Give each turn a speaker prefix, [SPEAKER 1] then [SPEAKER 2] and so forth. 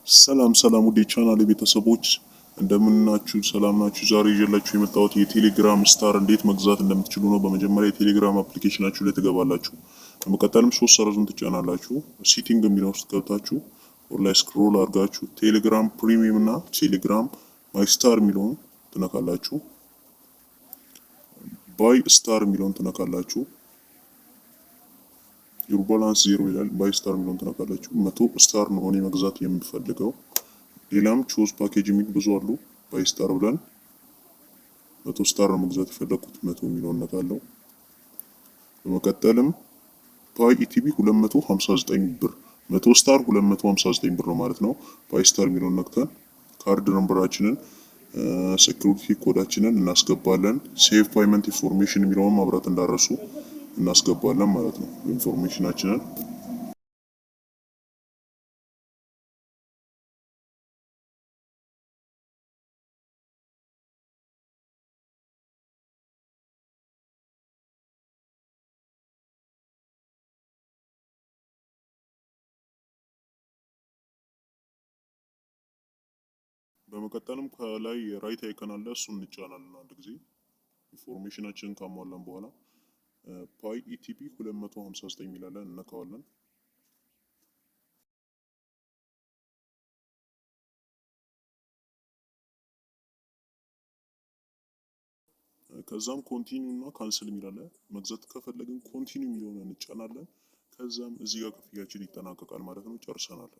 [SPEAKER 1] ሰላም ሰላም ውዴ ቻናል ቤተሰቦች እንደምናችሁ፣ ሰላም ናችሁ? ዛሬ ይዤላችሁ የመጣሁት የቴሌግራም star እንዴት መግዛት እንደምትችሉ ነው። በመጀመሪያ የቴሌግራም application ኣችሁ ላይ ትገባላችሁ። በመቀጠልም ሶስት ሰረዙን ትጫናላችሁ። Setting የሚለው ውስጥ ገብታችሁ ወደ ላይ scroll አድርጋችሁ ቴሌግራም Premium እና ቴሌግራም my star የሚለውን ትነካላችሁ። Buy star የሚለውን ትነካላችሁ። Your balance zero ይላል። Buy star የሚለውን ትነካላችሁ። 100 star ነው እኔ መግዛት የምፈልገው። ሌላም choose package የሚል ብዙ አሉ። Buy star ብለን 100 star ነው መግዛት የፈለኩት፣ 100 የሚለውን ነካለው። በመቀጠልም pay ETB 259 ብር፣ 100 star 259 ብር ነው ማለት ነው። Buy star የሚለውን ነክተን card number ኣችንን፣ security code ኣችንን እናስገባለን። Save payment information የሚለውን ማብራት እንዳረሱ እናስገባለን ማለት ነው information ኣችንን። በመቀጠልም ከላይ right icon አለ፣ እሱን እንጫናለን። አንድ ጊዜ information ኣችንን ካሟላን በኋላ pay ETB 259 የሚላለን እነካዋለን። ከዛም continue እና cancel የሚላለ፣ መግዛት ከፈለግን continue የሚለውን እንጫናለን። ከዛም እዚህ ጋር ክፍያችን ይጠናቀቃል ማለት ነው። ጨርሰናል።